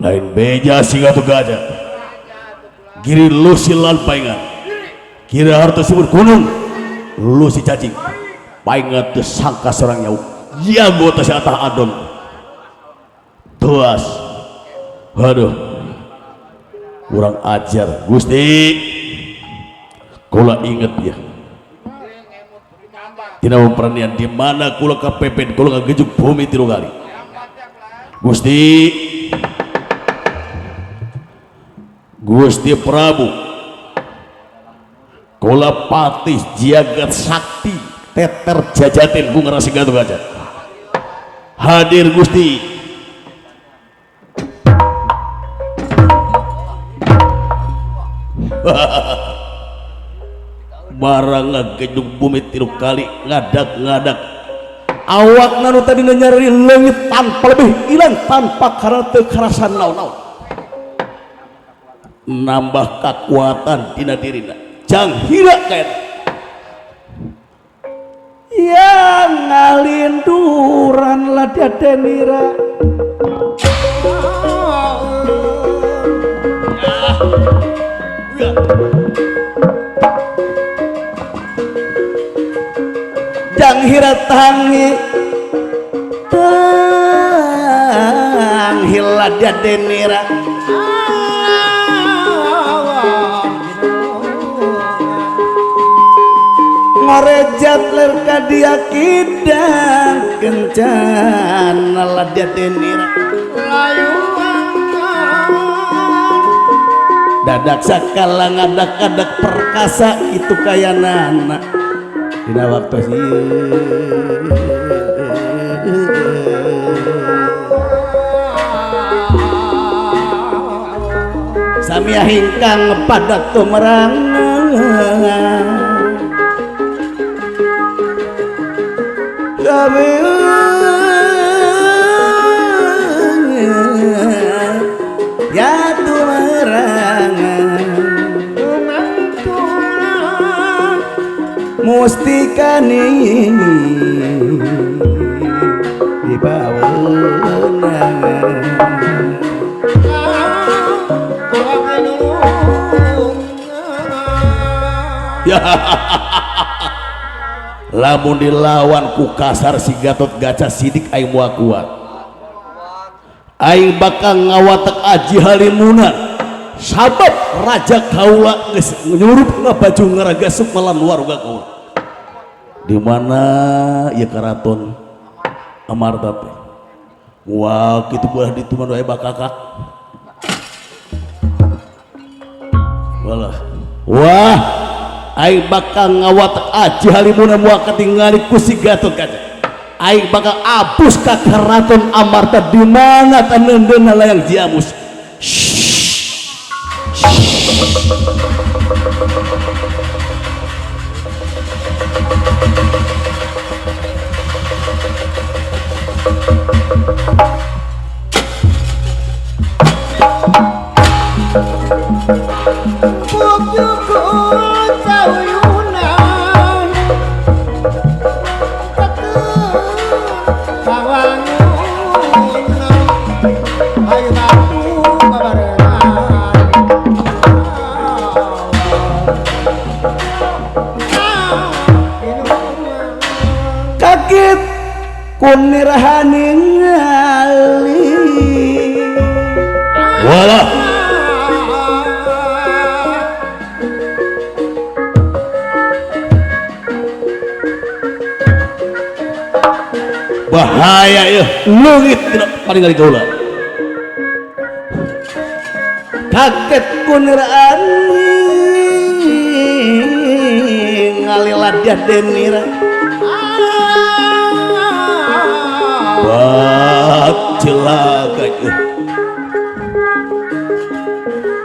Lain beja singa begaja. Giri lusi lan paingan. Kira harta sibur gunung. Lusi cacing. Paingan teu sangka sorang nyauk. Jago teh si atah adon. Tuas. Aduh. Kurang ajar Gusti. Kula inget ya. Tina peranian di mana kula kapepet kula ngagejuk bumi 3 kali. Gusti Gusti Prabu kula patih jagat sakti teter jajatin bunga rasi Gatotkaca hadir Gusti. Barang ngagejuk bumi 3 kali ngadak-ngadak awak nanu tadi nyari leungit tanpa lebih hilang tanpa karena teu karasan naon-naon nambah kekuatan dina dirina jang hira kayak yang ngalinduran lah denira jang hira tangi tang hila denira ngorejat ler kadia kidang kencana ladya denira dadak sakala ngadak-ngadak perkasa itu kaya nana dina waktu ieu samia hingkang pada tumerangan ya tumerangan mustika nini di baweunangan. Lamun dilawan ku kasar si Gatotkaca sidik aing moal kuat. Aing bakal ngawatek Aji Halimunan sabab raja kaula geus nyurup ngabaju ngaraga sukma lan warga kaula. Di mana ieu karaton Amarta teh? Moal kitu belah ditu mah aya bakakak. Walah. Wah, aing bakal ngawatek Aji Halimunan moal katingali ku si Gatotkaca. Aing bakal abus ka keraton Amarta di mana tanendeuna layang Jiamus. Kaget kunirahani ngali walah bahaya ya leungit tidak paling dari kaula kaget kunirahani ngali ladiah denira bak celaka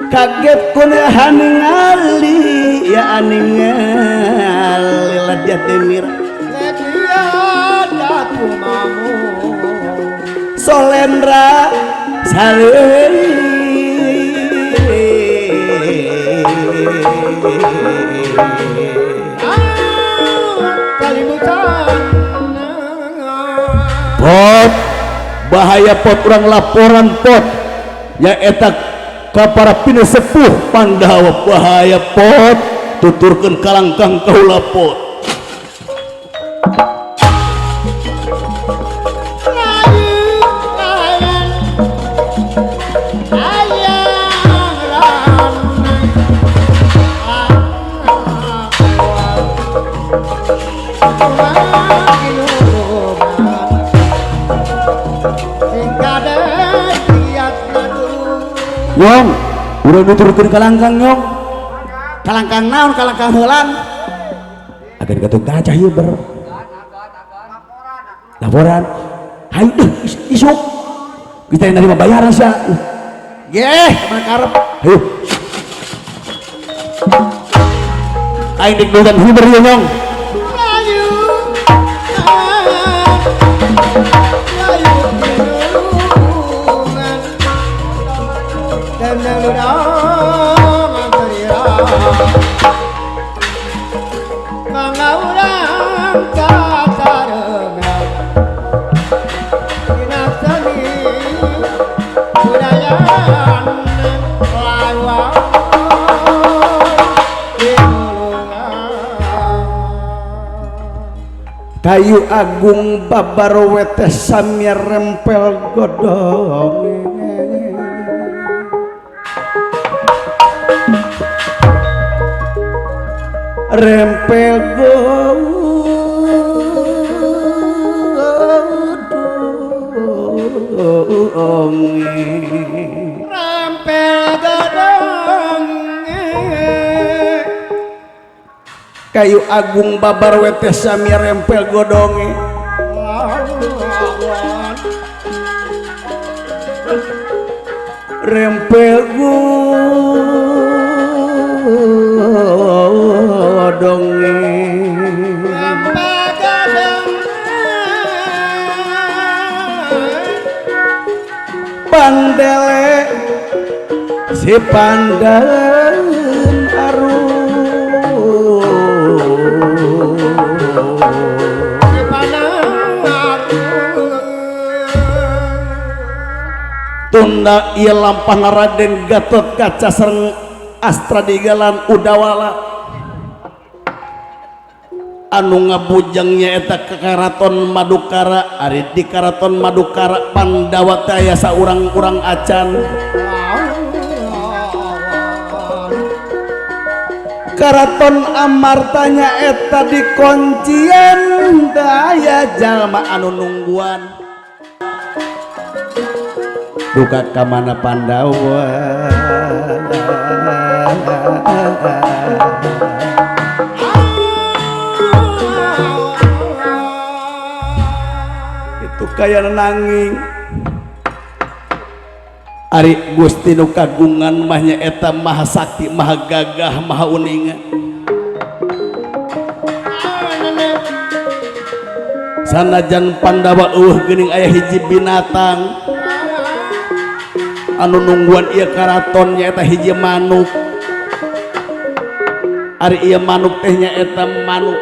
kaget kunirahani ngali ya aningali ladiah denira Solendra Sari pot bahaya pot kurang laporan pot Nyaeta ka para pinesepuh Pandawa bahaya pot tuturkeun kalangkang kaula pot. Nyong, urang nuturkeun kalangkang nyong. Kalangkang naon? Kalangkang heulan. Agan Gatot Kaca ieu ber. Laporan. Hayu deh isuk. Kita yang nerima bayaran sia. Geh, kumaha karep. Hayu. Aing dek nonton hiber ieu nyong. Kayu agung babar wetes samir rempel godong rempel godong rempel godong kayu agung babar wetes samir rempel godonge rempel godonge rempel godong pandele si pandan tunda ieu lampah Raden Gatot Kaca sareng Astra Digalan Udawala anu ngabujang nyaeta ke Karaton Madukara. Ari di Karaton Madukara Pandawa teh aya saurang-urang acan. Karaton Amarta nyaeta dikuncian teu aya jalma anu nungguan. Duka ka mana Pandawa itu kaya nanging. Ari Gusti nu kagungan mah nyaeta maha sakti, maha gagah, maha uninga. Sanajan Pandawa eueuh geuning aya hiji binatang anu nungguan ieu karaton nyaeta hiji manuk. Ari ieu manuk teh nyaeta manuk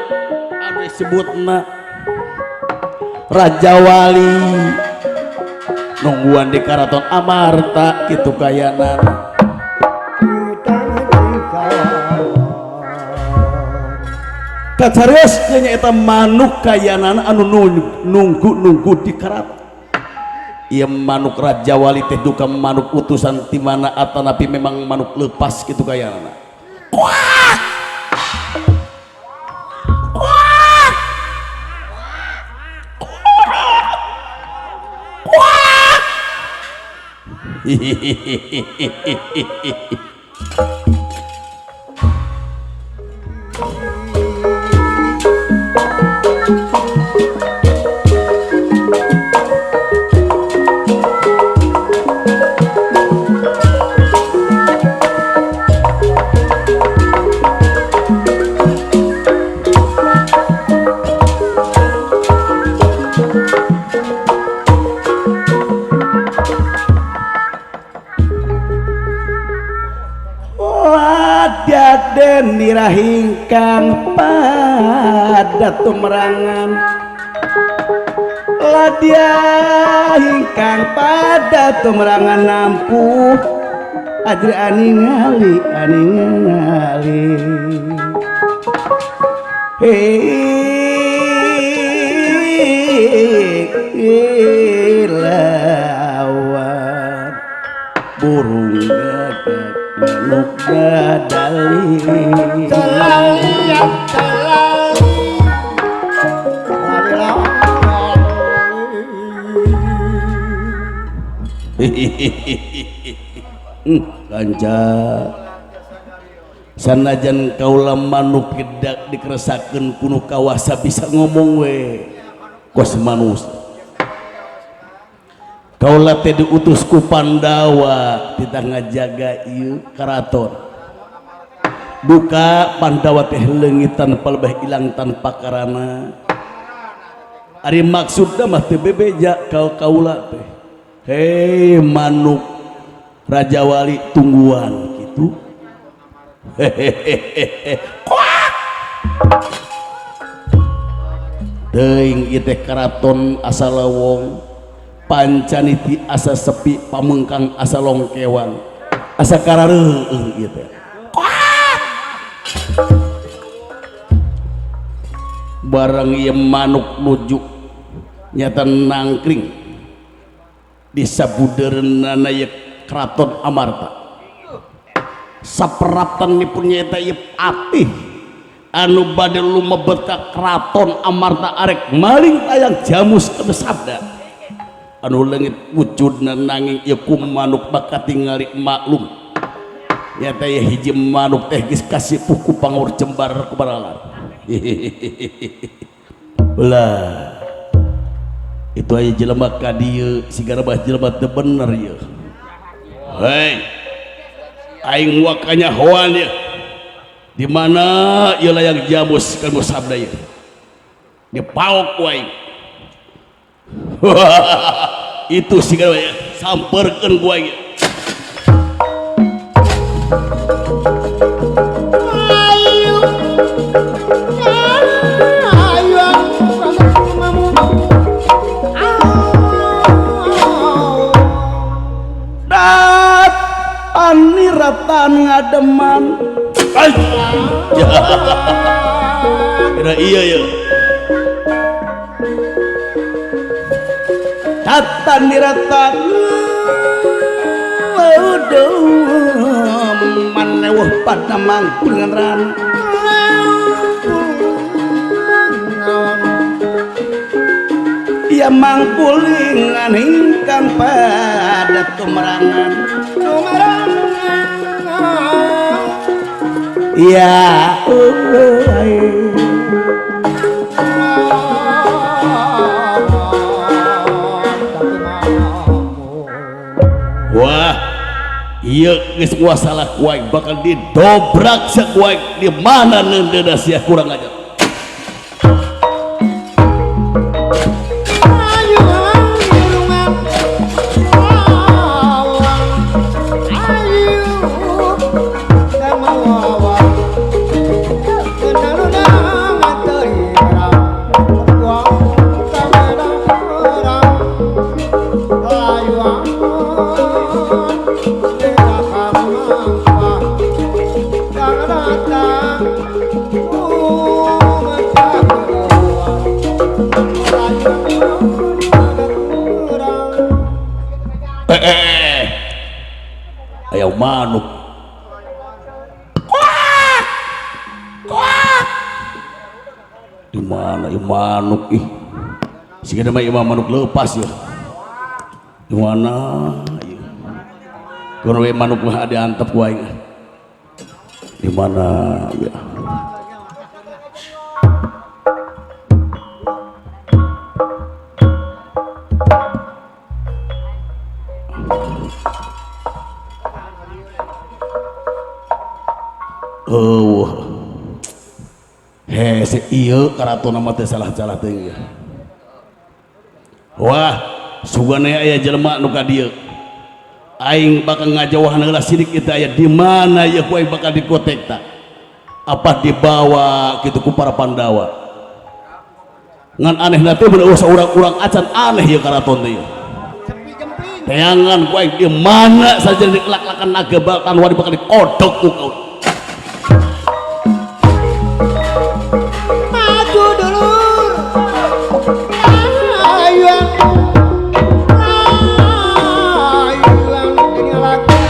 anu disebutna Raja Wali nungguan di Karaton Amarta kitu kayanan. Kacarios nyaeta manuk kayanan anu nunggu-nunggu di karaton. Ieu manuk Raja Wali teh duka manuk utusan ti mana atanapi memang manuk lepas kitu kayanana. Kuak! Kuak! Kuak! Kuak! Hihihihihihihi. Nirahingkang pada tumerangan Ladya ingkang pada tumrangan nampuh ajri aningali aningali lawan burung gagak manuk dadali Kanca sanajan kaula manuk tidak dikeresakeun kuno kawasa bisa ngomong we kos manusia. Kaula teh diutus ku Pandawa titah ngajaga ieu karaton. Duka Pandawa teh leungit tanpa lebih ilang tanpa karana. Ari maksudna mah teu bebeja ka kaula teh. Hei manuk Raja Wali tungguan gitu. Hehehe. Kuak. Teuing ieu teh karaton asa lewong, pancaniti asa sepi, pamengkang asa longkewang, asa karareueuh ieu teh. Kuak. Barang ieu manuk nuju nyata nangkring di sabudeureunana ieu keraton Amarta. Saperaptan nipun nyaeta ieu patih anu bade lumebet ka keraton Amarta arek maling tayang jamus anu sabda anu leungit wujudna nanging ieu ku manuk bakal tingali maklum nyaeta ieu hiji manuk teh geus kasipuh ku pangaur jembar ku baralar. Ulah itu aya jelema ka dieu sigana mah jelema teu bener ieu. Hei, aing wakanya hoan ieu. Di mana ieu layang jamus kan sabda ieu. Dipaok ku aing. Itu sigana samperkeun ku aing. Aniratan ngademan. Ay. Kira iya ya. Tatan niratan manewah pada mangkulingan ran. Ia mangkulingan ingkang pada tumerangan. Ya wah iya geus salah ku aing bakal didobrak saku aing di mana neundeuna sia kurang ajar. Ayo manuk kuak kuak di mana manuk ih siga mah imah manuk lepas ya di mana kono we manuk mah diantep ku aing di mana ya. Oh, hese ieu karaton mah teh salah-salah teuing ieu. Wah, sugana aya jelema nu ka dieu. Aing bakal ngajauhan heula sidik ieu aya di mana ieu ku aing bakal dikotek ta. Apa dibawa kitu ku para Pandawa. Ngan aneh na teh bener usah urang-urang acan aneh ieu karaton teh. Teangan ku aing di mana saja dikelak-kelakan naga bahkan wani bakal dikodok ku kau. Maju dulur. Ayuan. Ayuan ini lagi.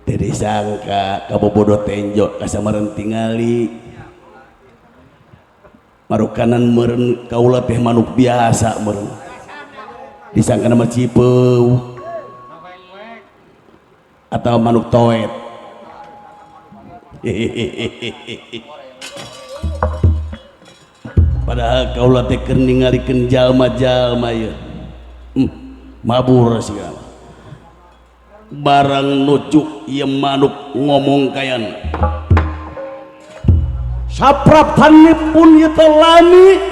Teu disangka kabobodo tenjo kasamaran tingali marukanan meureun kaula teh manuk biasa meureun disangka nama cipeu atau manuk toet. Padahal kaula teh keur ningalikeun jalma-jalma ieu mabur segala barang nujuk ieu manuk ngomong kayan sapraptanipun ieu teh lami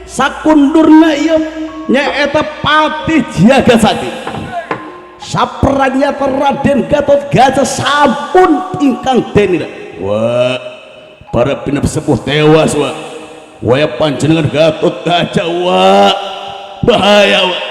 sakundurna ieu nyaeta Patih Jagasakti sapranyata Raden Gatot Kaca sampun ingkang denira. Wah, para pinep sepuh tewas wah. Waya panjenengan Gatot Kaca wah, bahaya wah.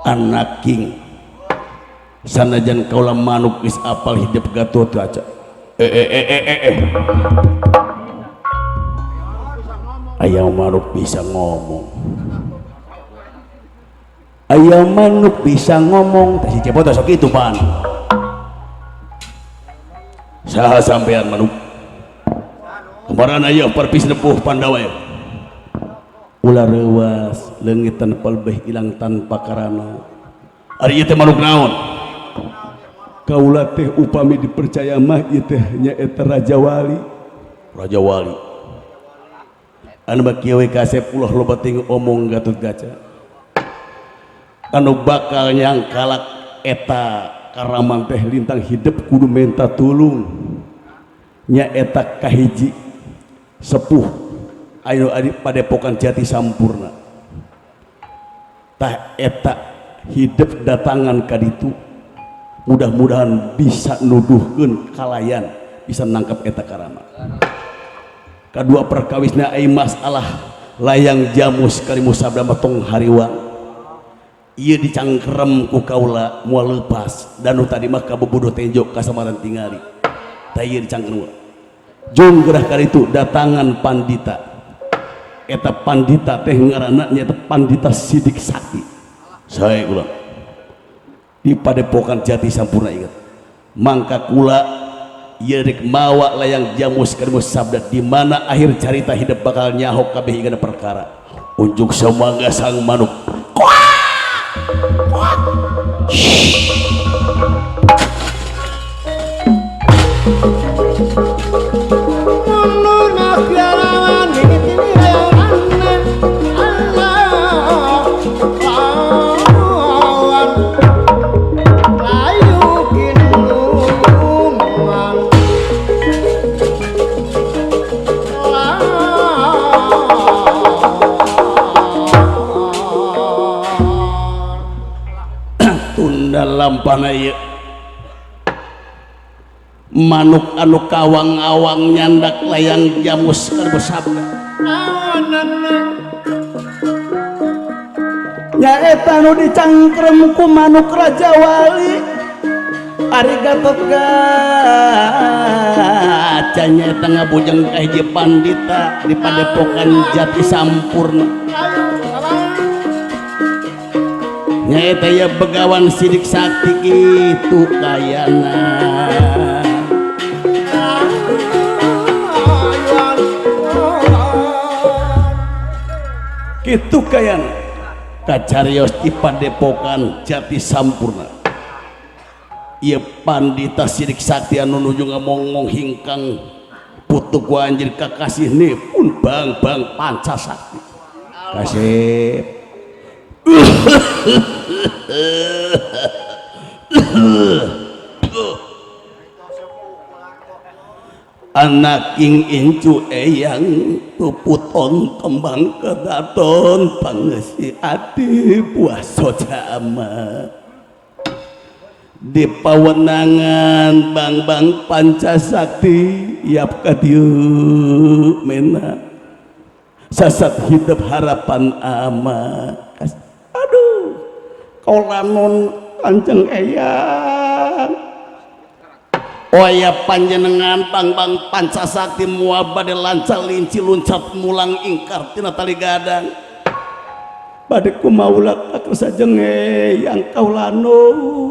Anak king sanajan kaula manuk geus apal hidup Gatot Kaca. Aya manuk bisa ngomong, aya manuk bisa ngomong teh si Cepot sok kitu pan. Saha sampean manuk kemaran aya perpis nepuh Pandawa ya. Ulah reuwas leungit tanpa lebih ilang tanpa karana. Ari ieu teh manuk naon? Kaula teh upami dipercaya mah ieu teh nyaeta Raja Wali. Raja Wali. Anu mah kieu we kasep ulah loba teuing omong Gatot Kaca. Anu bakal nyangkalak eta karaman teh lintang hidup kudu menta tulung. Nyaeta kahiji sepuh ayo adi padepokan Jati Sampurna. Tah eta hidup datangan kaditu mudah-mudahan bisa nuduhkeun kalayan bisa nangkep eta karama. Kadua perkawisna ai masalah layang jamus kalimu sabda tong hariwang ieu dicangkrem ku kaula moal leupas dan nu tadi mah kabobodo tenjo kasamaran tingali. Tah ieu dicangkrem jung gerah kaditu datangan pandita. Eta pandita teh ngaranna nyaeta Pandita Sidik Sakti. Sae kula di padepokan Jati Sampurna ingat mangka kula ieu rek mawa layang jamus karimu sabda di mana akhir carita hidup bakal nyahok kabeh igana perkara unjuk semangga sang manuk. Kuak kuak. Lampana ieu manuk anu kawang-awang nyandak layang jamus keur besabda nyaeta nu dicangkrem ku manuk Raja Wali. Ari Gatot Kaca Gaca nyaeta ngabujeng ka hiji pandita di Padepokan Jati Sampurna. Nyaeta ya Begawan Sidik Sakti kitu kayana. Kitu kayana kacarios di Padepokan Jati Sampurna. Ieu pandita Sidik Sakti anu nuju ngamongmong hingkang putu ku anjeun kakasihne pun Bang-bang Pancasakti. Kasih. Anak ing incu eyang puputon kembang kedaton pangesi ati buah sojama di pawenangan Bang-bang Pancasakti yap kadieu mena sasat hidup harapan ama. Aduh kaulanon kanjeng eyang. Oh ya panjenengan Bang-bang Pancasakti mua bade lancar linci luncat mulang ingkar tina tali gadang bade kumaula kakersa jeung eyang kaulanon.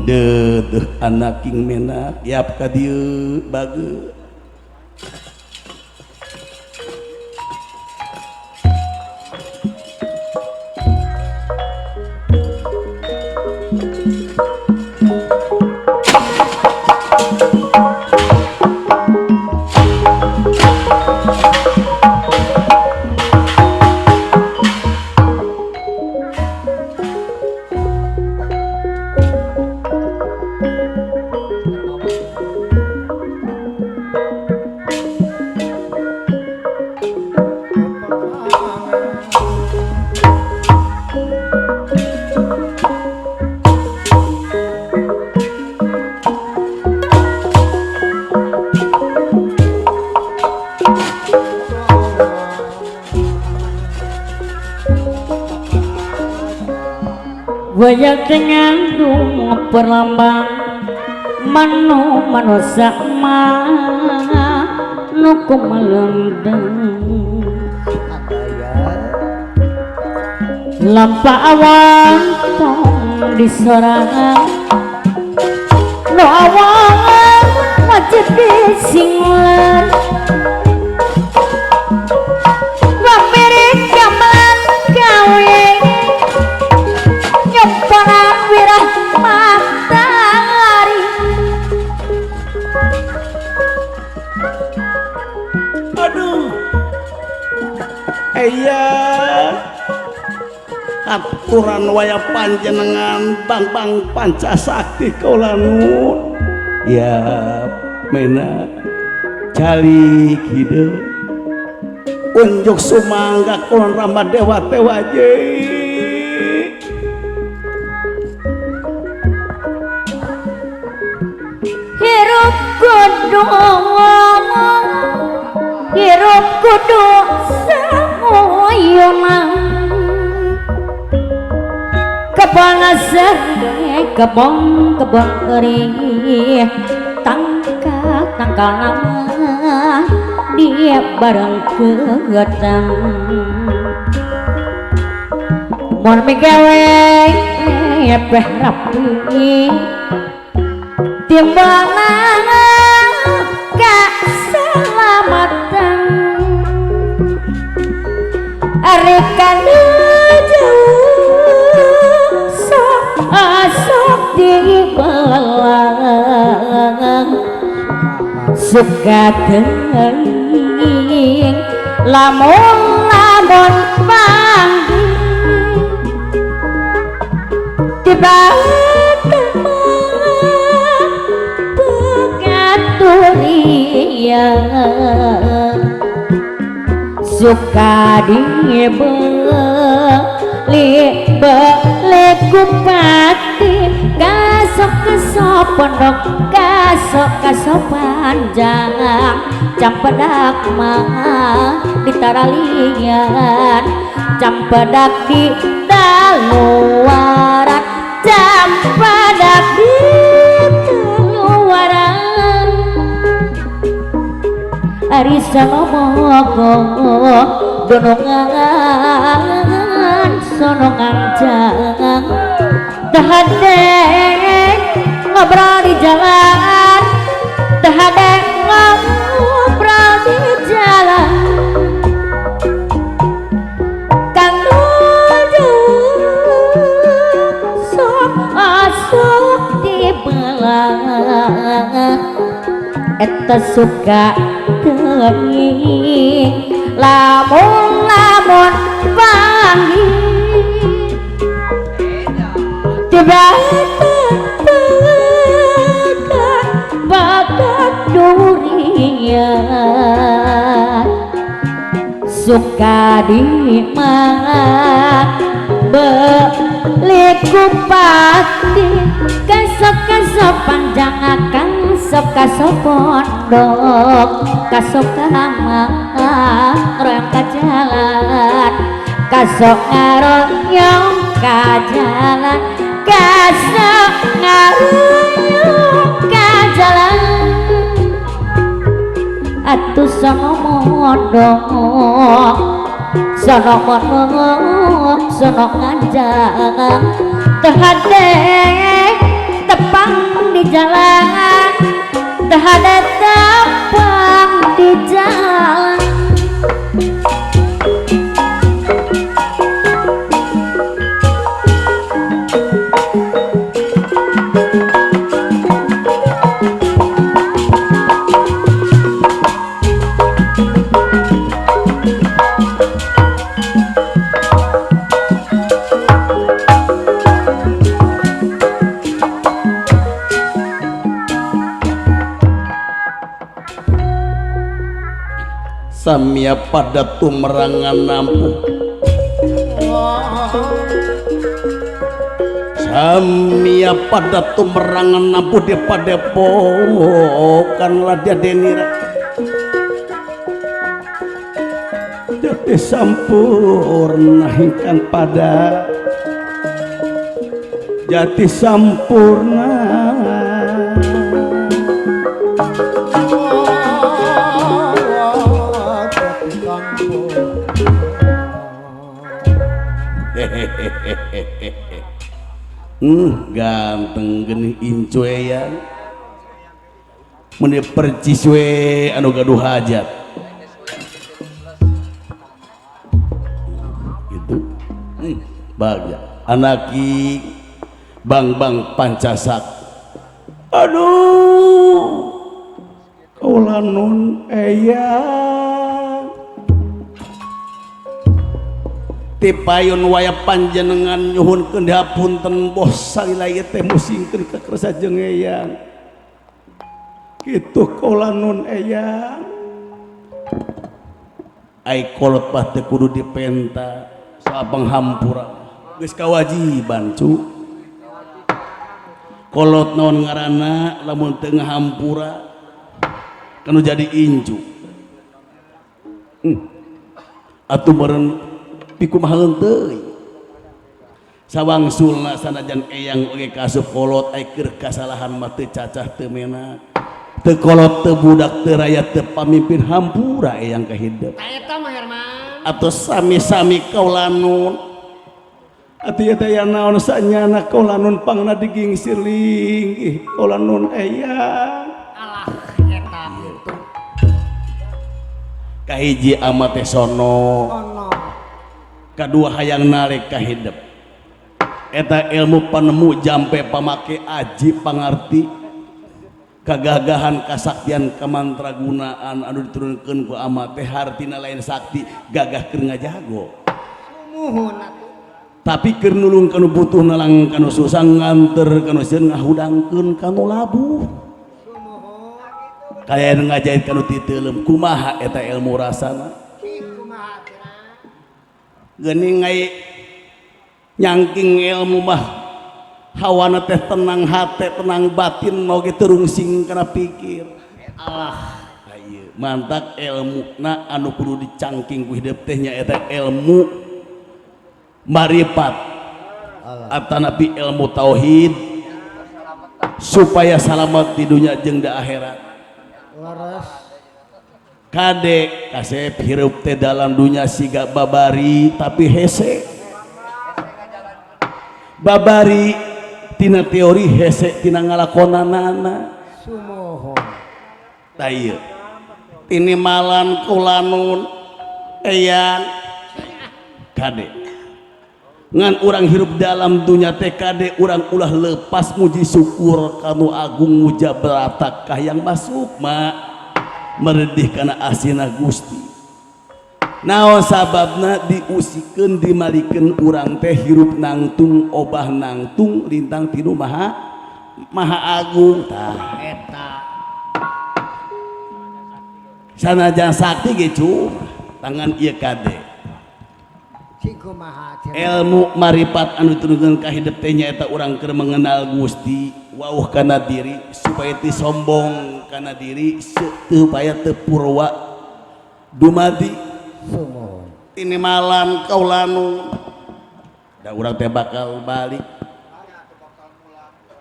Deudeuh anak king menak yap ka dieu bageut. Waya dengan dungu perlambang manu manusia ma nuku melendeng lampa awan tong disorang no awan wajib disingler wamirip gamelan gawe nyoponan wirah matahari. Aduh eyang aturan waya panjenengan Bang-bang Pancasakti kaulanun ya mena calik hideung unjuk sumangga kulon rama dewa tewa je. Hirup kudu ngomong hirup kudu samuyunang kepanasan kebong kebong kering tangka tangkal nama dia bareng kegetang mun migawe peh rapi timbangan kaselamatan ari kana jauh sok asok dibelang suka teuing lamun lamun panggih tiba suka dibeli beli kupati kasok kasok pondok kasok kasok panjang campedak mah ditaralian campedak di daluaran campedak di teluaran. Ari sono mogo donongan sono nganjang tahade ngobrol di jalan tahade ngobrol di jalan kang nuju sok asup di belah eta suka teuing lamun-lamun panggih tiba bakat durian suka dimakan beli kupati kasok-kasok panjang kasok kasok pondok kasok kamar royong ka jalan kasok ngaroyong ka jalan kasok ngaroyong ka jalan atuh sono mondok sono mondok sono nganjang tehade tepang di jalan tehade tepang di jalan. Samia pada tumerangan nampuh samia pada tumerangan nampuh di padepokan ladya denira jati sampurna ingkang pada jati sampurna. Ganteng geuning incu eyang meuni percis we anu gaduh hajat gitu. Bagja anaki bang-bang pancasak aduh kaula nun eyang tipayun waya panjenengan nyuhunkeun dihapunten boh salila ieu teh musingkeun ka kersa jeung eyang kitu kaula nun eyang ai kolot mah teu kudu dipenta soal panghampura geus kawajiban cu kolot naon ngaranna lamun teu ngahampura kanu jadi incu. Atuh meureun pikumaha teuing sawangsulna sanajan eyang oge kasup kolot ai keur kasalahan mah teu cacah teu menak teu kolot teu budak teu rakyat teu pamimpin hampura eyang ka hidup eta mah Herman atuh sami-sami kaula nun atuh ieu teh naon sanyana kaula nun pangna digingsir linggih kaula nun eyang alah eta kitu kahiji ama teh sono kadua hayang nalek ka hidup eta ilmu panemu jampe pamake aji pangarti kagagahan kasaktian kamantragunaan anu diturunkeun ku ama teh hartina lain sakti gagah keur ngajago sumuhun atuh tapi keur nulung kanu butuh nalang kanu susah nganter kanu sieun ngahudangkeun kanu labuh sumuhun kaya ngajait kanu titeuleum kumaha eta ilmu rasana geuning ai nyangking ilmu mah hawana teh tenang hate tenang batin oge teu rungsing kana pikir Allah ieu mantak ilmuna anu kudu dicangking ku hidup teh nyaeta ilmu marifat atanapi ilmu tauhid supaya salamat di dunia jeung di akhirat. Leres. Kade kasep hirup teh dalam dunya siga babari tapi hese. Babari tina teori hese tina ngalakonanana. Sumuhun. Tah ieu. Tinimalan kulanun eyang kade. Ngan urang hirup dalam dunya teh kade urang ulah lepas muji syukur kanu agung mujabrata kahayang masukma. Meredih kana asina Gusti. Naon sababna diusikeun dimalikeun urang teh hirup nangtung obah nangtung lintang tinu maha maha agung tah eta. Sanajan sakti ge cuma tangan ieu kade. Cing kumaha cenah. Ilmu maripat anu diturunkeun ka hidup teh nyaeta urang keur mengenal Gusti wauh kana diri supaya teu sombong kana diri supaya teu purwa dumadi. Sumuhun. Tinimalan kaulanu da urang teh bakal balik.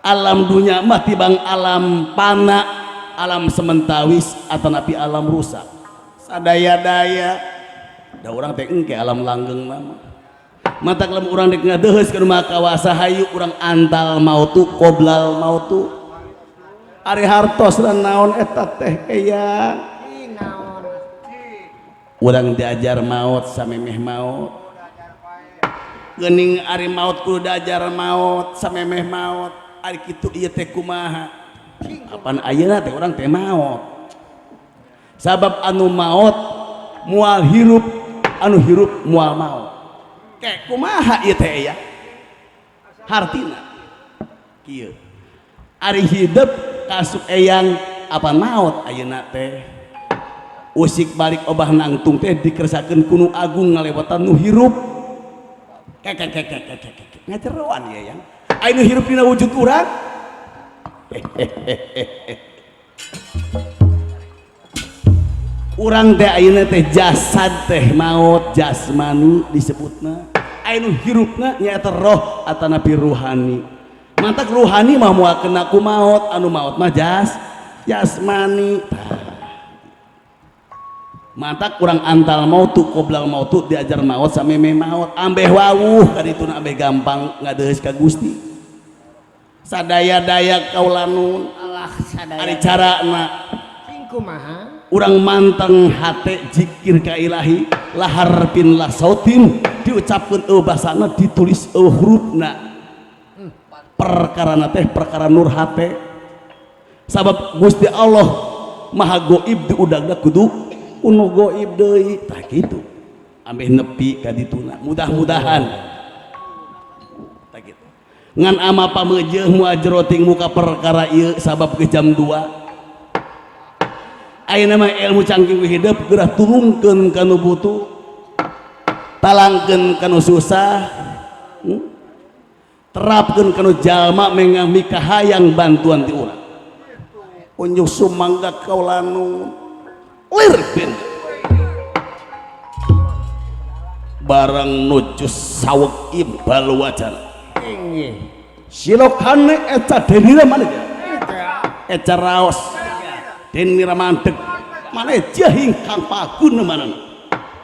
Alam dunya mah tibang alam pana, alam sementawis atanapi alam rusak. Sadaya-daya da urang teh engke alam langgeng mah. Matak lamun urang dek ngadeheus ka rumah kawasa hayu urang antal mautu qoblal mautu. Ari hartos dan naon eta teh eyang. Naon? Urang diajar maot samemeh maot. Geuning ari maot kudu diajar maot samemeh maot. Ari kitu ieu teh kumaha? Apan ayeuna teh urang teh maot. Sabab anu maot moal hirup, anu hirup moal maot. Kek kumaha ieu teh ya? Hartina kieu. Ari hidup kasuk eyang apa maot ayeuna teh? Usik balik obah nangtung teh dikersakeun ku nu agung ngalewatan nu hirup. Kek kek kek kek kek kek. Ngajeroan ieu yang. Aya nu hirup dina wujud urang. Urang teh ayeuna teh jasad teh maot jasmani disebutna. Aya nu hirupna nyaeta roh atanapi ruhani. Mantak ruhani mah moal kena ku maot, anu maot mah jasmani. Mantak urang antal mautu qoblal mautu diajar maot samemeh maot ambeh wawuh kadituna ambeh gampang ngadeheus ka Gusti. Sadaya-daya kaulanun Allah sadaya. Ari carana cing kumaha? Urang manteng hate zikir ka ilahi lahar pin lah sautin diucapkeun eueuh basana ditulis eueuh hurufna. Perkarana teh perkara nur hate. Sabab Gusti Allah maha goib diudagna kudu unu goib deui tah kitu. Ambeh nepi ka dituna mudah-mudahan tah kitu. Ngan ama pameujeuh moal jero ting muka perkara ieu sabab ke jam 2. Ayeuna mah ilmu cangking hidup geura tulungkeun ka nu butuh, talangkeun ka nu susah, Terapkeun ka nu jalma mengang mikahayang bantuan ti urang. Unjuk sumangga kaulanu lir bin barang nuju saweg imbal wajana. Inggih. Silokane eca denira maneh? Eca raos. Denira mandeg maneh jahing kang pagun manana.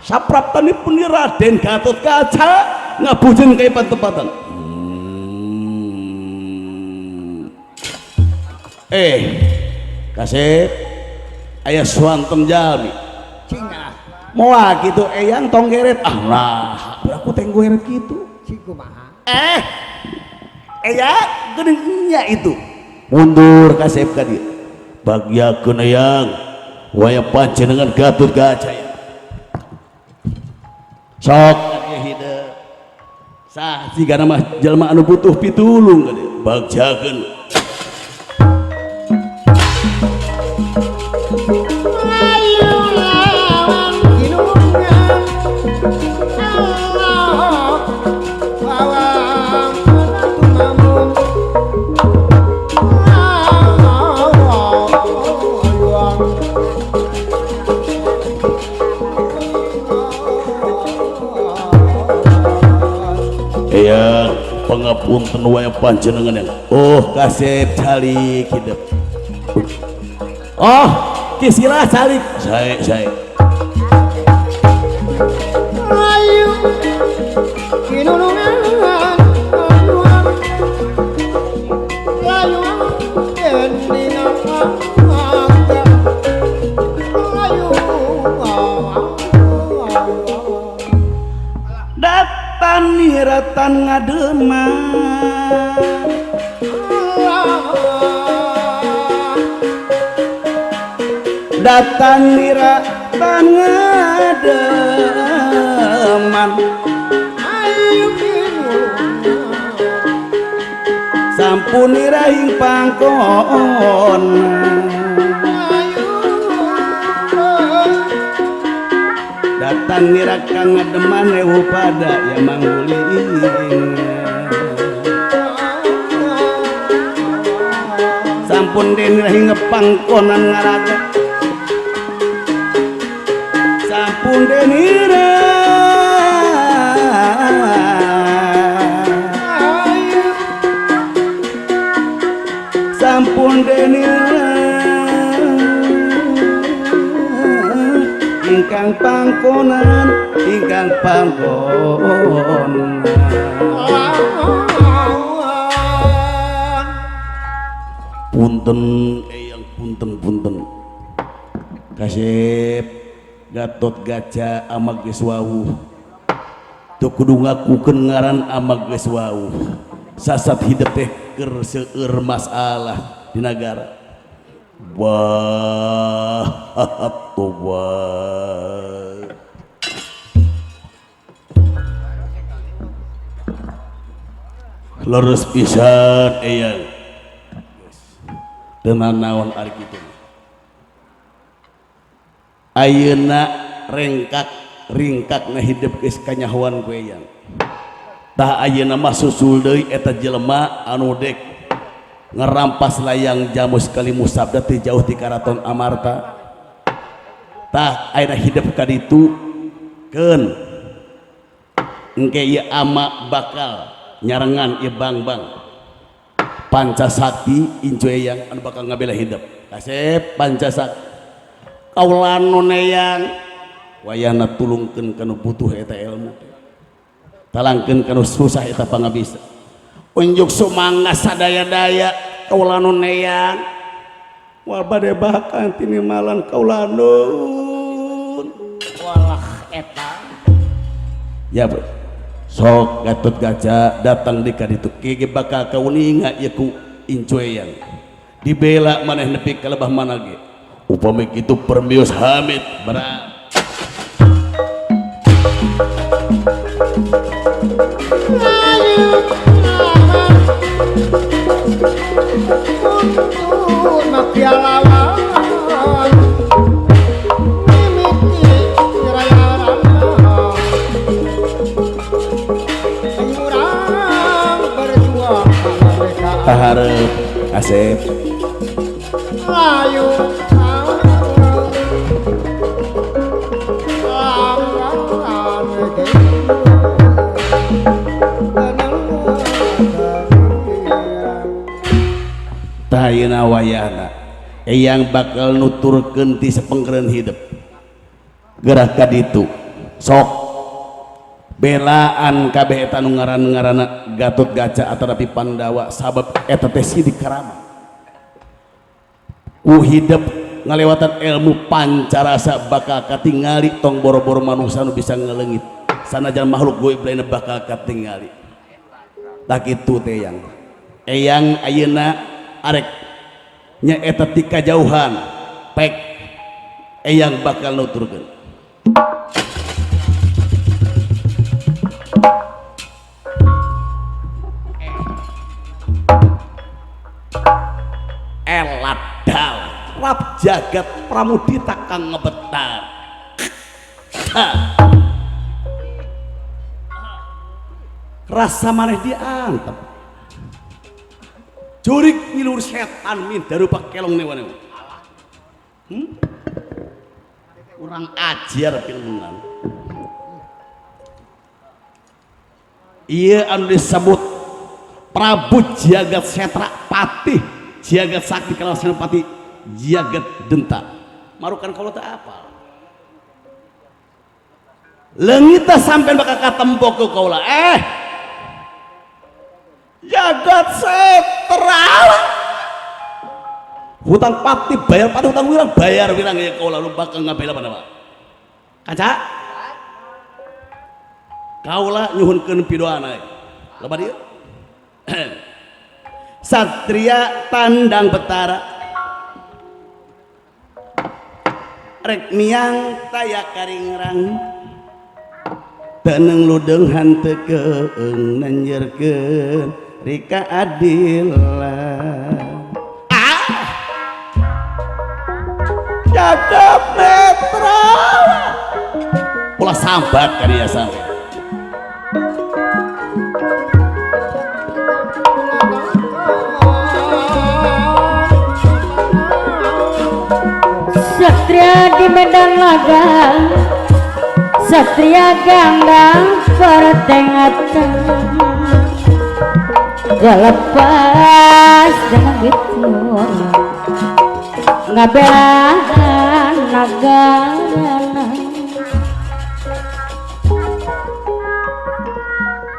Sapraptanipun Raden Gatotkaca ngabujeng ka patepatan. Kasep aya suantem jalmi. Cing ah. Moal kitu eyang tong geret. Ah lah, aku teh geret kitu. Cing kumaha? Eyang geuning nya itu. Mundur kasep ka dieu. Bagyakeun eyang waya panjenengan Gatotkaca ya. Sok ka hideung. Sah sigana mah jelema anu butuh pitulung ka dieu. Bagjakeun. Eyang pangapunten wae panjenengan yang oh kasep calik hidup. Oh Sok kisilah calik. Sae sae. Ayu kinulungan ayu datan niratan ngademan datan niratan ngademan sampun nirahing pangkon datang nira kang ngademan rewu pada ya mangguling sampun denirahi ngepangkonan ngaraga sampun denira sampun denira ingkang pangkonan ingkang pangkonan punten eyang punten punten kasep Gatot Gaca amag geus wawuh teu kudu ngakukeun ngaran amag geus wawuh sasat hidep teh keur seueur masalah di nagara. Wah toba leres pisan eyang teu naon ari kitu ayeuna rengkak ringkakna hidup geus kanyahoan ku eyang tah ayeuna mah susul deui eta jelema anu dek ngerampas layang jamus Kalimusabda ti jauh ti Karaton Amarta tah ayeuna hidup ka ditu keun engke ieu ama bakal nyarengan ieu bang-bang Pancasakti incu eyang anu bakal ngabela hidup kasep Pancasakti kaula nu eyang wayahna tulungkeun kana butuh eta ilmu talangkeun kana susah eta pangabisa unjuk sumangga sadaya-daya kaula nu eyang moal bade bahkan tinimalan kaula nun walah eta ya sok Gatot Gaca datang di ka ditu ge bakal kauninga ieu ku incu eyang dibela maneh nepi ka lebah mana ge upami kitu permios Hamid berat taharep asep ayo tah ayeuna wayahna eyang bakal nuturkeun ti sapengkereun hidup gerah ka ditu sok belaan kabeh eta nu ngaran-ngaranna Gatot Gaca atanapi Pandawa sabab eta teh sidik karama ku hidup ngalewatan ilmu pancarasa bakal katingali tong boro-boro manusia nu bisa ngeleungit sanajan makhluk goib lainna bakal katingali tah kitu teh eyang eyang ayeuna arek nya eta ti kajauhan pek eyang bakal nuturkeun eladal rap jagat pramudita kang ngebetar rasa maneh diantep jurik ngilur setan min darupa kelong newa-newa kurang ajar pilmunan iya anu disebut Prabu Jagat Setra Patih Jagat Sakti Kala Senopati Jagat Denta Marukan kaula teu apal. Leungit teh sampean bakal katempo ku kaula. Jagat setra. Hutang pati bayar pati hutang wirang bayar wirang ya kaula lu bakal ngabela mana Pak. Kanca? Kaula nyuhunkeun pidoana. Loba dieu. Satria tandang betara rek miang taya karingrang teneng ludeung hanteu keung nanjerkeun rika adilan. Jagat netra ulah sambat kariya sampe. Satria di medan laga, satria gandang pertengatan, gelepas dengan gitu ngabelaan nagana.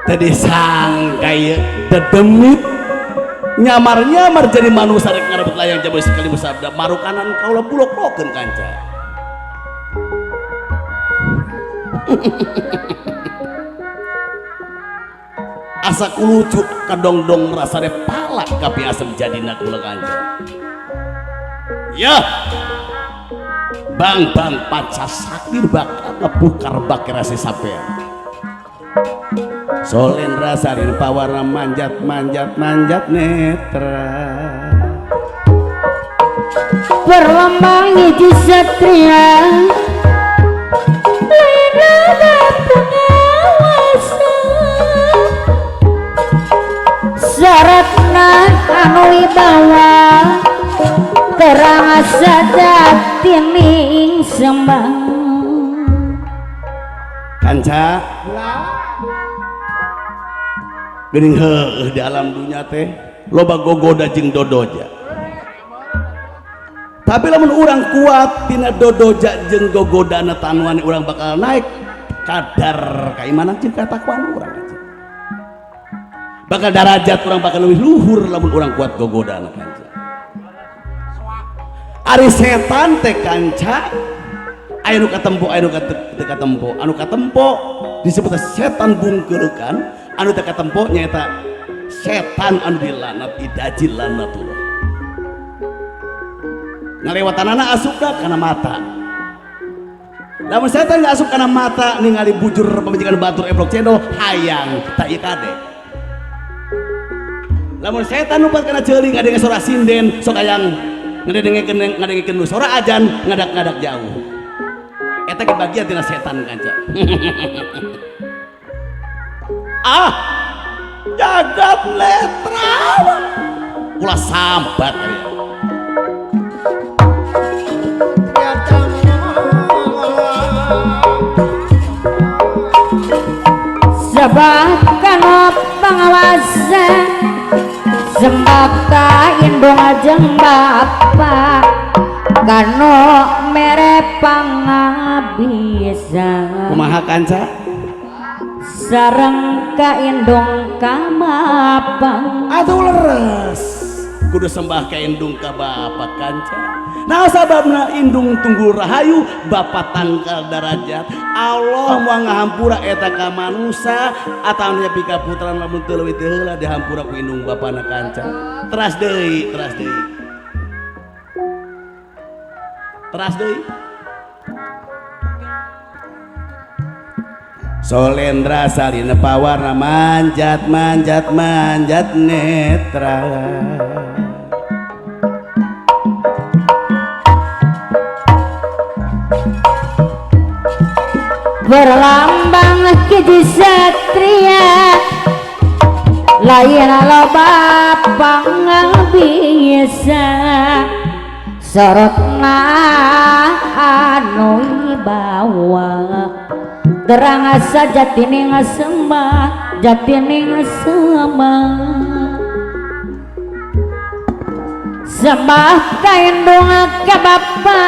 Tadi sangkai dedemit nyamar-nyamar jadi manusia rek ngarebut layang jamu sekali musabda marukanan kaula bulok-lokeun kanca. Asa kulucu kadongdong rasane palak kapi asem jadina kula kanca. Ya bang-bang panca sakti bakal ngebukar bakir sampean. Solendra sarin pawarna manjat manjat manjat netra. Perlambang hiji satria lain pengawasa syaratna anu wibawa terang sajati ning sembah. Kanca geuning heueuh di alam dunya teh loba gogoda jeung dodoja. Tapi lamun urang kuat tina dodoja jeung gogodana tanuan urang bakal naik kadar keimanan jeung katakwaan urang kanca. Bakal darajat urang bakal leuwih luhur lamun urang kuat gogodana kanca. Ari setan teh kanca aya nu katempo aya nu teu katempo. Anu katempo disebut setan bungkeurekan, anu teu katempo nyaeta setan anu dilanat idaji lanatullah. Ngalewatanana asupna kana mata. Lamun setan asup kana mata ningali bujur pamajikan batur eblok cendol hayang tak ieu kade. Lamun setan numpat kana ceuli ngadenge sora sinden sok hayang ngadengekeun sora ajan ngadak-ngadak jauh. Eta ge bagian tina setan kanca. Ah, jagat netra ulah sambat kali. Sebab kano pangawasa sembah ka indung jeung bapa kano mere pangabisa. Kumaha kanca? Sareng ka indung ka bapa. Atuh leres kudu sembah ka indung ka bapa kanca. Nah sababna indung tunggul rahayu bapa tangkal darajat. Allah moal ngahampura eta ka manusa atawa nepi ka putrana lamun teu leuwih teu heula dihampura ku indung bapana kanca. Teras deui, teras deui. Teras deui. Solendra salina pawarna manjat manjat manjat netra. Berlambang hiji satria lain loba pangabisa sorotna anu wibawa terang sajatining sembah jatining sembah. Sembah kaindung ka bapa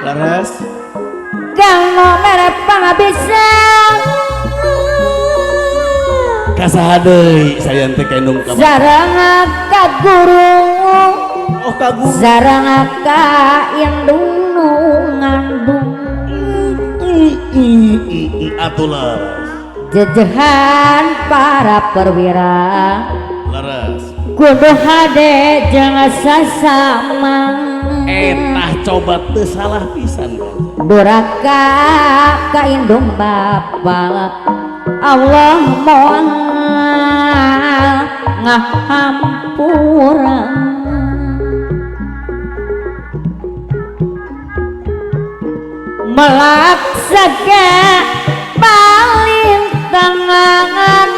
leres gano mere pangabisa kasaha deui sayang teh kaindung ka bapa sareng ka guru oh ka guru sareng ka indung nu ngandung atuh leres jejehan para perwira leres kudu hade jeung sasama etah coba teu salah pisan duraka ka indung bapa Allah moal ngahampura melak sega paling tangan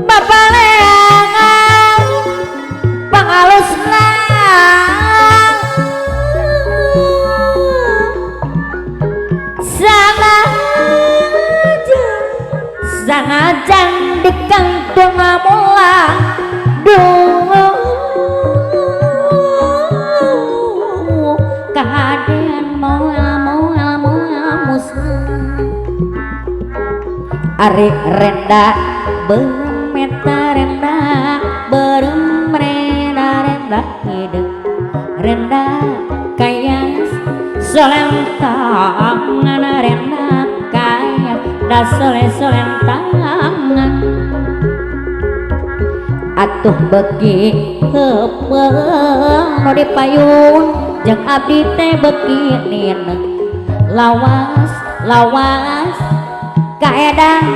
babaleangan pangalusna sanajan di kantung mulang duh kahadean moal moal moal musnah ari renda beureum renda beureum renda renda hideung renda kaya solentangan renda kaya da sole solentangan atuh beuki heupeung nu dipayun jeung abdi teh beuki nineung lawas lawas kaedan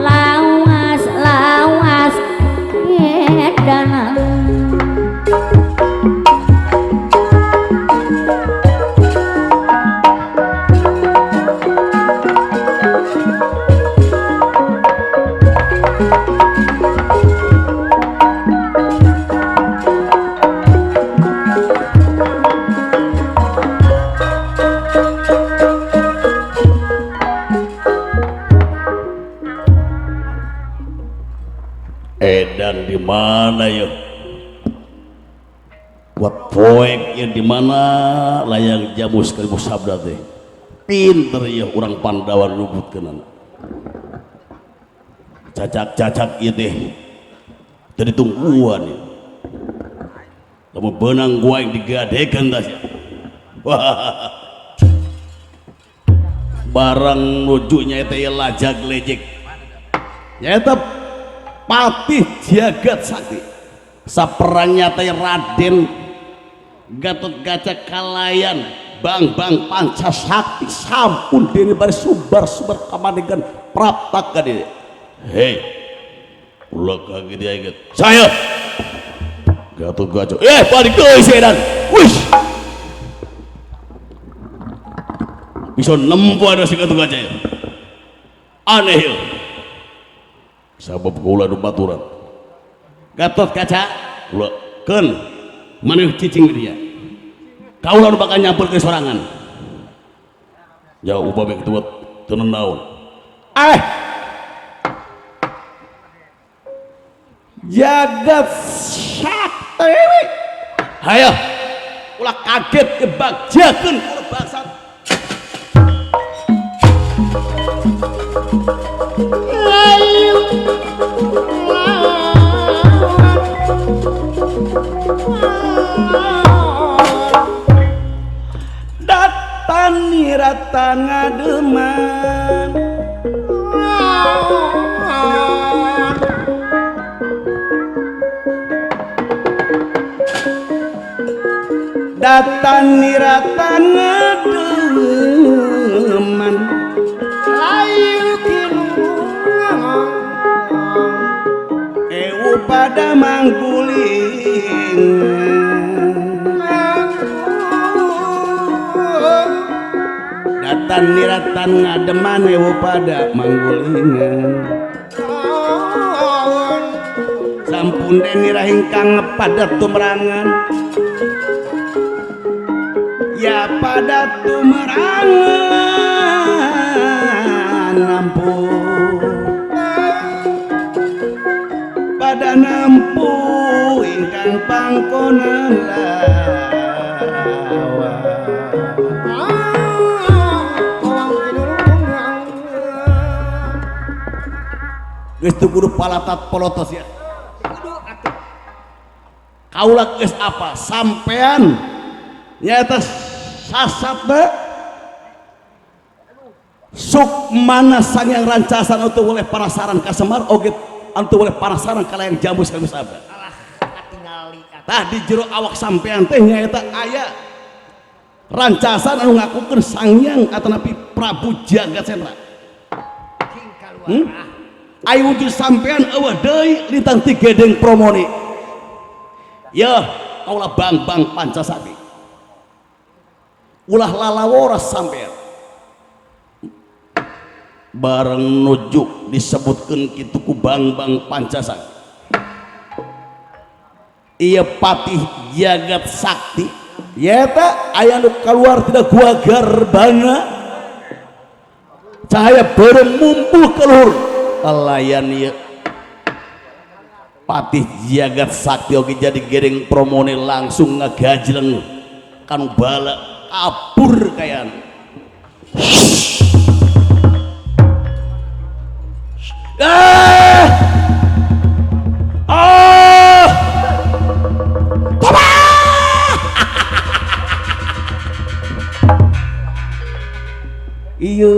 lawas lawas edana edan di mana ya buat poek ya di mana layang jamus karibu sabda teh pinter ya orang Pandawa nubutkeunana cacak-cacak ieu teh teu ditungguan ya lamun beunang gua yang digadekeun tah wah barang nuju nyaeta ieu lajag lejek nyaeta Patih Jagat Sakti saperang nyatai Raden Gatot Kaca kalayan Bang-bang Pancasakti sampun dene bari subar-subar kamandegan prapta ka dieu. Hei ulah kaget ya saya Gatot Kaca balik deui sedan wis bisa nempo ada si Gatot Kaca ya aneh ya sabab kula nu baturan Gatot Kaca kula keun maneh cicing di dia kaula nu bakal nyamperkeun sorangan jauh upami kitu teu naon jagat sakti hayo ulah kaget kebagjakeun kula bangsa Datan niratan ngademan datan niratan ngademan layu kinungan ewu pada mangguling datan niratan ngademan ewu pada manggulingan sampun denirah ingkang pada tumrangan ya pada tumrangan nampu pada nampu ingkang Ngalawan geus teu kudu palatat polotos ya. Kaula geus apa sampean nyaeta sasatna sukmana sangyang rancasan anu teu boleh parasaran ka Semar oge anu teu boleh parasaran ka layang jamus ka Sabda. Alah katingali atuh. Tah di jero awak sampean teh nyaeta aya rancasan anu ngakukeun sangyang atanapi Prabu Jagat Sendra. Cing kaluar. Ai wujud sampean eueuh deui lintang ti gedeng promone. Yeuh kaula Bangbang Pancasakti. Ulah lalawora sampean. Bareng nuju disebutkeun kitu ku Bangbang Pancasakti. Ieu Patih Jagat Sakti nyaeta aya nu kaluar tina gua Garbana. Cahaya beureum mumpuh ka luhur. Kalayan ieu Patih Jagat Sakti oge jadi gereng promone langsung ngagajleng kanu bala kabur kayan. Ah! Ah! Toba! Ieu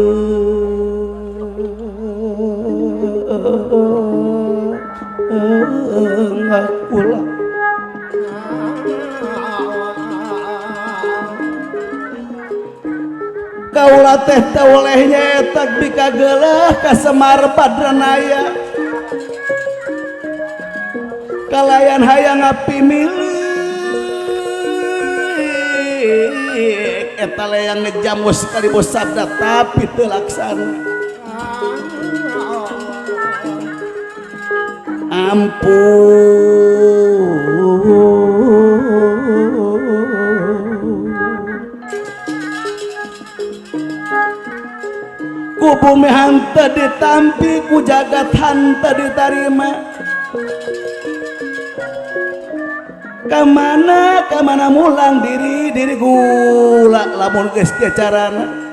ngakula kaula teh teu oleh nyaeta bikageuleuh ka Semar Badranaya kalayan hayang ngapimilik eta layang ngejamus kali sabda tapi teu laksana. Ampun ku bumi henteu ditampi ku jagat henteu ditarima kamana kamana mulang diri diri gula lamun geus kieu carana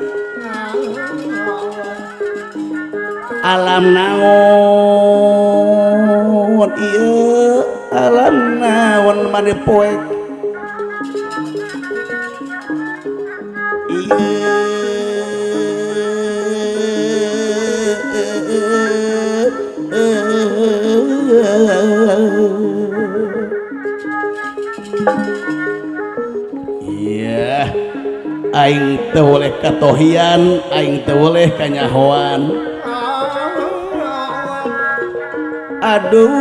alam naon ieu alam naon mane poek ieu iya aing teu boleh katohian aing teu boleh kanyahoan. Aduh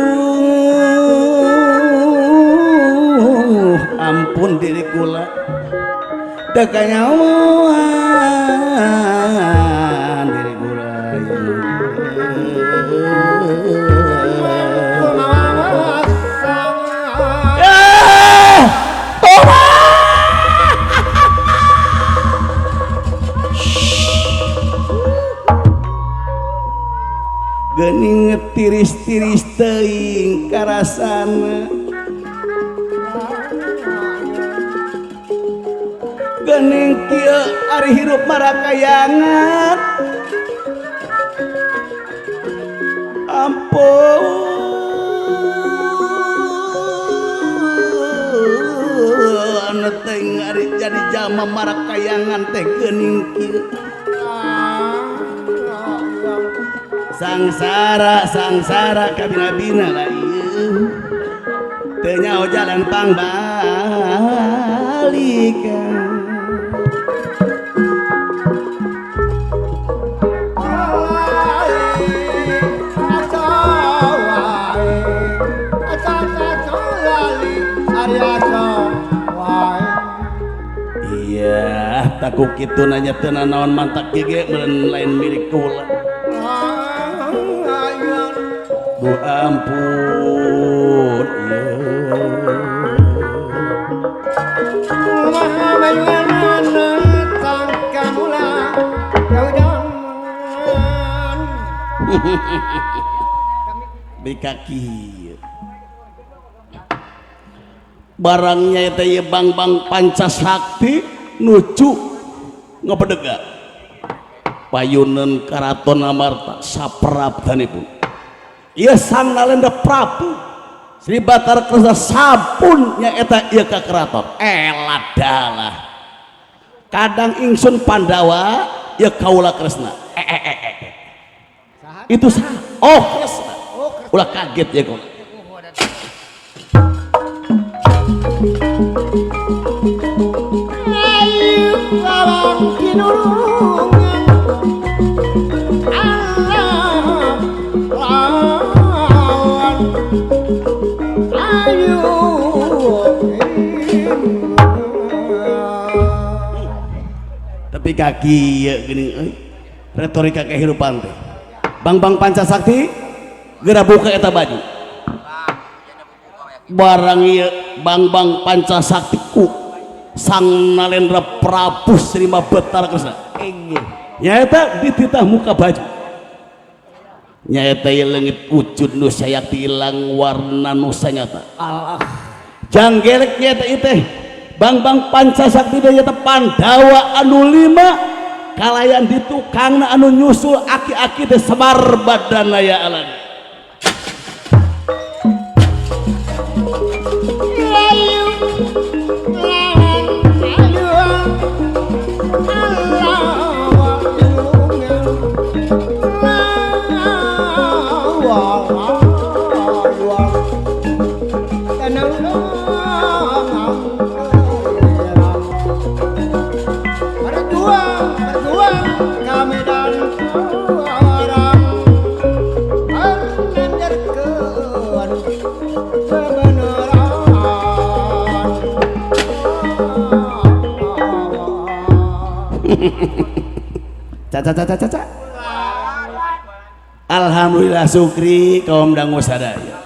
ampun diri kula teu kanyahoan diri kula. Geuning tiris-tiris teuing karasana geuning kieu ari hirup marakayangan ampun teuing ari jadi jalma marakayangan teh geuning kieu sangsara sangsara kabina-bina lah ieu teu nyaho jalan pangbalikan. Iya taku kitu nanya teu nanaon mantak gege meureun lain milik kula. Duh ampun iya. Bikaki Barangnya eta ieu Bangbang Pancasakti nuju ngabedega payuneun Karaton Amarta saprabdanipun. Ieu Sang Nalendra Prabu Sri Batara Kresna sampun nyaeta ieu ka keraton. Eladalah kadang ingsun Pandawa ieu kaula Kresna. Itu sah. Oh Kresna. Ulah kaget ya kaula. Ayu lawang kinurungan Allah lawan ayu. Tapi kaki ya gini retorika kehidupan teh. Bangbang Pancasakti geura buka eta baju. Barang ieu Bangbang Pancasakti ku Sang Nalendra Prabu Sri Batara Kresna. Inggih. Nyaeta dititah muka baju. Nyaeta ieu leungit wujud nu sayakti ilang warna nu sanyata. Allah. Janggelek nyaeta ieu teh Bangbang Pancasakti teh nyaeta Pandawa anu 5 kalayan di tukangna anu nyusul aki-aki teh Semar badana ya alan. Ayu lawan ayu Allah berjuang berjuang kami dan orang menyandarkan kebenaran. Caca caca caca. Alhamdulillah syukri kaum dangu sadaya.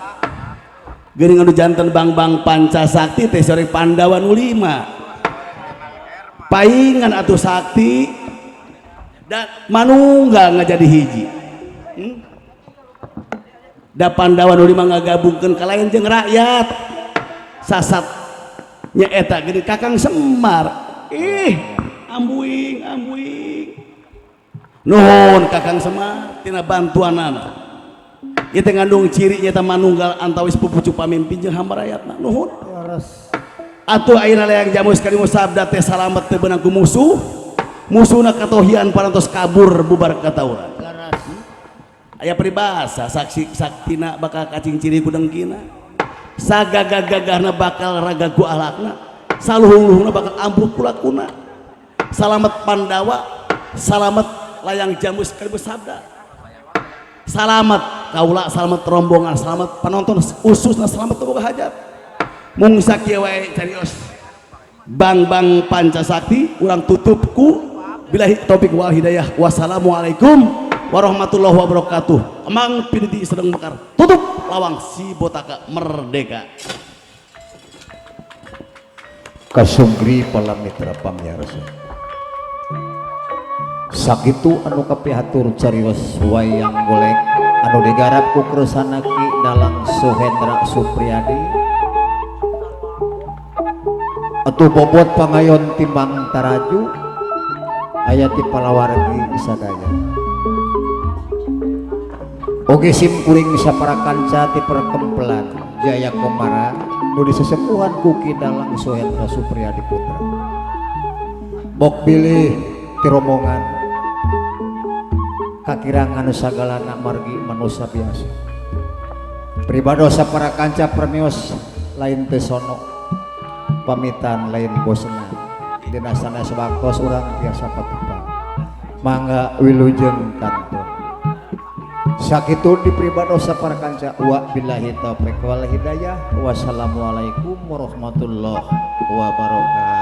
Geuning anu janten Bangbang Pancasakti teh sore Pandawa nu 5. Paingan atuh sakti dan manunggal ngajadi hiji. Da Pandawa nu 5 ngagabungkeun kalayan jeung rakyat. Sasat nya eta geuning Kakang Semar. Ih, ambuing ambuing. Nuhun Kakang Semar tina bantuanana. Ieu teh ngandung ciri nya eta manunggal antawis pupucuk pamimpin jeung hamba rakyatna. Nuhun. Atuh ayeuna layang jamus kalimu sabda teh salamet teu beunang ku musuh. Musuhna katohian parantos kabur bubar katauran. Aya peribahasa saksi saktina bakal kacing ciri ku dengkina. Sagagah-gagahna bakal raga ku alakna. Saluhung-luhungna bakal ampuh ku lakuna. Salamet Pandawa, salamet layang jamus kalimu sabda. Salamet kaula, salamet rombongan, salamet penonton, khususna salamet boga hajat. Mung sakieu wae carios Bangbang Pancasakti urang tutup ku billahi taufik wal hidayah. Wassalamualaikum warahmatullahi wabarakatuh. Emang piniti sedang mekar. Tutup lawang si botaka merdeka. Kasungri pala mitra pamiarsa. Sakitu anu kapihatur carios wayang golek anu digarap ku Kresna Ki Dalang Suhendra Supriyadi. Atuh bobot pangayon timbang taraju aya ti palawargi sadaya. Oge sim kuring sapara kanca ti perkempelan Jaya Komara nu disesepuhan ku Ki Dalang Suhendra Supriyadi Putra. Bok bilih ti rombongan kakirangan sagalana margi manusia biasa. Pribados sapara kanca permios lain teu sono pamitan lain bosenan. Dina sanes waktos urang tiasa patepang. Mangga wilujeng kantun. Sakitu di pribados sapara kanca wa billahi taufik wal hidayah. Wassalamualaikum warahmatullahi wabarakatuh.